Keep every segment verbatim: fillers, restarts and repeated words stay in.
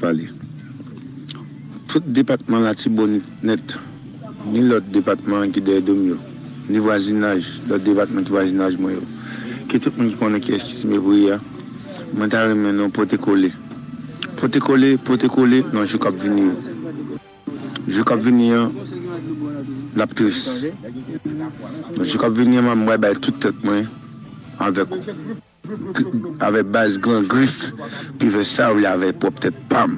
pale. Tout depatman Latibonit nèt, ni lòt depatman ki dèyè do m yo, ni vwazinaj, lòt depatman ki vwazinaj mwen yo, ke tout moun ki konnen kiyès ki Ti Mevri a, mwen ta renmen nou pote kole. Pote kole, pote kole nan jou k ap vini yo. Jou k ap vini an, l ap tris. Nan jou k ap vini an, m ap bay tout tèt mwen avèk ou. Avèk baz Gran Grif, pou fè sa yo vle avèk pwòp tèt pa m.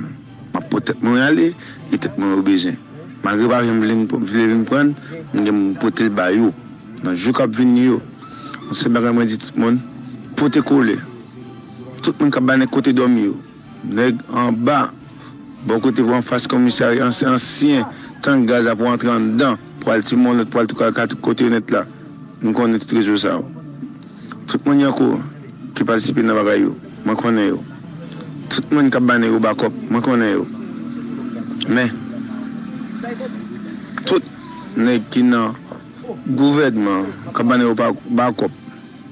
M ap pot tèt mwen ale, e tèt mwen yo bezwen. Malgre yo pa janm vle, vle vin pran l, m gen pou m pote l ba yo. Nan jou k ap vini yo, yon sèl bagay mwen di tout moun, pote kole. Tout moun k ap ba nèg kote dòmi yo. Nèg anba, bò kote pou anfas komisarya, ansyen, ansyen tank gaz la pou antre anndan, pou al Ti Molèt, pou al tou ka, ka tout kote yo nèt la. M konnen tout rezo sa yo. Tout moun Yankou ki patisipe nan bagay yo, mwen konnen yo. Tout moun k ap ba nèg yo bakòp, mwen konnen yo. Men, tout nèg ki nan gouvènman k ap ba nèg yo ba, bakòp,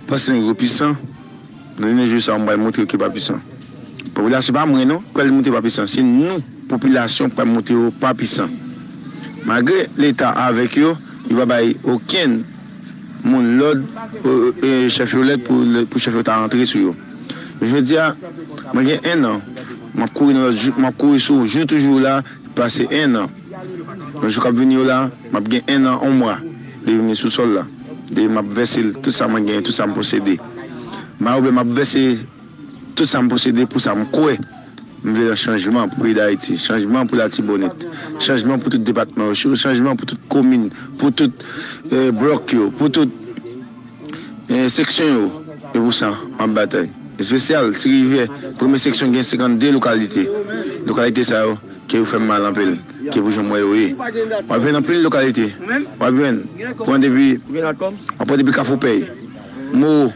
panse nèg yo pisan, nan jounen jodi sa, m pral montre yo ke yo pa pisan. Popilasyon pa mwen non, pral montre yo pa pisan. Se nou, popilasyon, pral montre yo pa pisan. Malgre Leta avèk yo, yo pa bay okenn moun lòd, e, e, chèf yo lèd pou, pou chèf yo ta rantre sou yo. Men jodi a, mwen gen en an, m ap kouri nan lòt jou, m ap kouri sou jou toujou la, pase en an. Nan jou k ap vini yo la, m ap gen en an, yon mwa, depi m sou sòl la. Depi m ap vèse l tout sa mwen genyen, tout sa m posede. M pa gen pwoblèm, m ap vèse tout sa m posede pou sa m kwè. M vle yon chanjman pou peyi Dayiti, chanjman pou Latibonit, chanjman pou tout depatman yo, chanjman pou tout komin, pou tout, eh, blòk yo, pou tout, eh, seksyon yo. E pou sa, m ap batay. Espesyal, Ti Rivyè, premye seksyon gen senkannde lokalite. Lokalite sa yo, ke yo fè m mal anpil, ke pou jan m wè yo ye. W ap jwenn anpil lokalite. W ap jwenn, pran depi, w ap pran depi Kafou Pèy, Moro,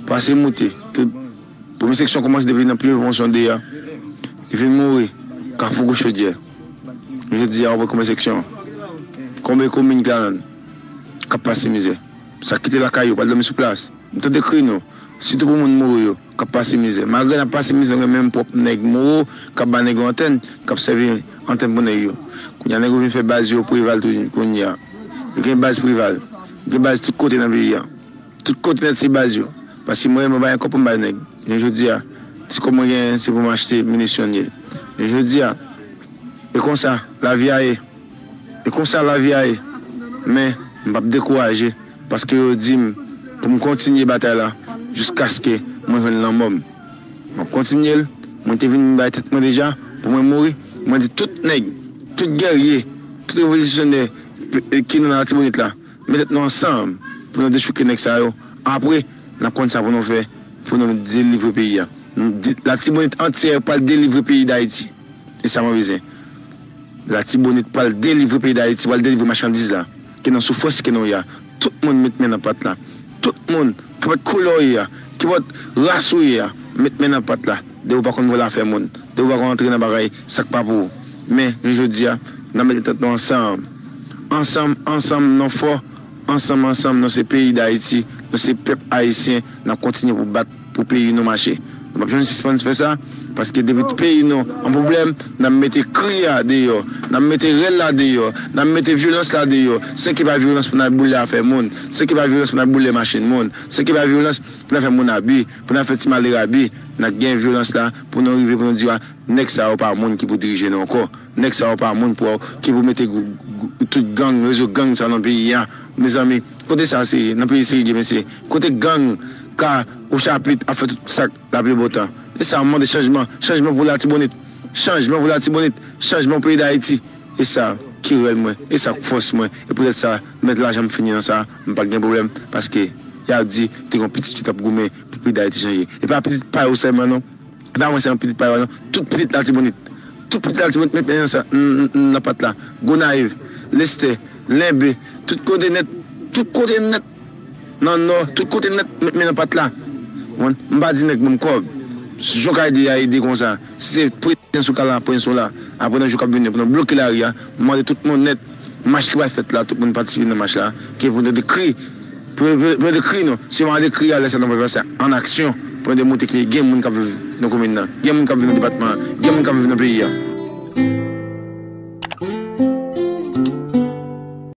pase moute, tout. Premye seksyon kòmanse depi nan pye pon sonde a. Li fin mouri, Kafou Gwo Chodyè. Jodi a, w ap wè konbyen seksyon, konbyen komin ki la, k ap pase mizè. Sa kite lakay yo, pral dòmi sou plas. M tande kri nou, sitou pou moun Moro yo, k ap pase mizè. Malgre n ap pase mizè, nou gen menm pwòp nèg Moro k ap ba nèg yo antèn, k ap sèvi antèn pou nèg yo. Kounye a, nèg yo vin fè baz yo Preval tou, kounye a. Yo gen baz Preval, yo gen baz tout kote nan peyi a. Tout kote nèt se baz yo. Paske mwen, mwen pa gen kòb pou m bay nèg. Jounen jodi a, ti kòb mwen genyen, se pou m achte minisyon l ye. Jounen jodi a, e konsa lavi a ye. E konsa lavi a ye. Men, m p ap dekouraje, paske yo di m pou m kontinye batay la jiskaske mwen jwenn lanmò m. M ap kontinye l. Mwen te vin bay tèt mwen deja pou mwen mouri. Mwen di tout nèg, tout gèrye, tout revolisyonè ki nan Latibonit la, met tèt nou ansanm pou nou dechouke nèg sa yo. Apre, n ap konn sa pou nou fè pou nou delivre peyi a. Nou de-, Latibonit antyè pral delivre peyi Dayiti. E sa mwen bezwen. Latibonit pral delivre peyi Dayiti, pral delivre machandiz la. Ki nan soufrans ke nou ye a. Tout moun met men nan pat la. Tout moun, kenpòt koulè w ye a, kenpòt ras ou ye a, met men nan pat la. Depi w pa konn vòlò afè moun, depi w pa konn antre nan bagay sa k pa pou ou. Men, jounen jodi a, n ap met tèt nou ansanm. Ansanm, ansanm, nou fò. Ansanm, ansanm, nou se peyi Dayiti. Nou se pèp ayisyen. N ap kontinye pou bat pou peyi nou mache. Nou p ap janm sispann fè sa, paske depi peyi nou an pwoblèm, n ap mete kri a deyò, n ap mete rèl la deyò, n ap mete vyolans la deyò. San ke pa vyolans pou n al boule afè moun, san ke pa vyolans pou n al boule machin moun, san ke pa vyolans pou n al fè moun abi, pou n al fè ti malere abi, n ap gen vyolans la pou nou rive pou nou di, a, nèg sa yo pa moun ki pou dirije nou ankò. Nèg sa yo pa moun pou, ki pou mete gou-, gou-, tout gang, rezo gang sa nan peyi a. Mezanmi, kote sa se ye? Nan peyi serye, mesye. Kote gang ka ou chapit ap fè tout sa k lapli bon tan? E sa, m mande chanjman. Chanjman pou Latibonit. Chanjman pou Latibonit. Chanjman pou peyi Dayiti. E sa ki rèl mwen. E sa k fòs mwen. E poutèt sa, mèt lajan m fini nan sa, m pa gen pwoblèm. Paske y ap di, te gen yon pitit ki t ap goumen pou peyi Dayiti chanje. E pa pitit pa yo sèlman, non. E pa mwen sèlman pitit pa yo, non. Tout pitit Latibonit. Tout pitit Latibonit met men nan sa, n-, n-, nan pat la. Gonayiv, Lestè, Lenbe, tout kote nèt, tout kote nèt. Nan Nò, tout kote nèt, met men nan pat la. Bon, m pa di nèg ban m kòb. Jan w ka ede a, ede konsa. Si se prezidan sou ka la, prezidan sou la. Apre nan jou k ap vini, pou nou bloke lari a, m mande tout moun nèt, mach ki pral fèt la, tout moun patisipe nan mach la. Ke pou nou dekri, pou, pou, pou nou dekri nou. Si w pa dekri a, lè sa nou pral pase an aksyon. Pou nou demontre ke gen moun k ap viv nan komin nan, gen moun k ap viv nan depatman an, gen moun k ap viv nan peyi a.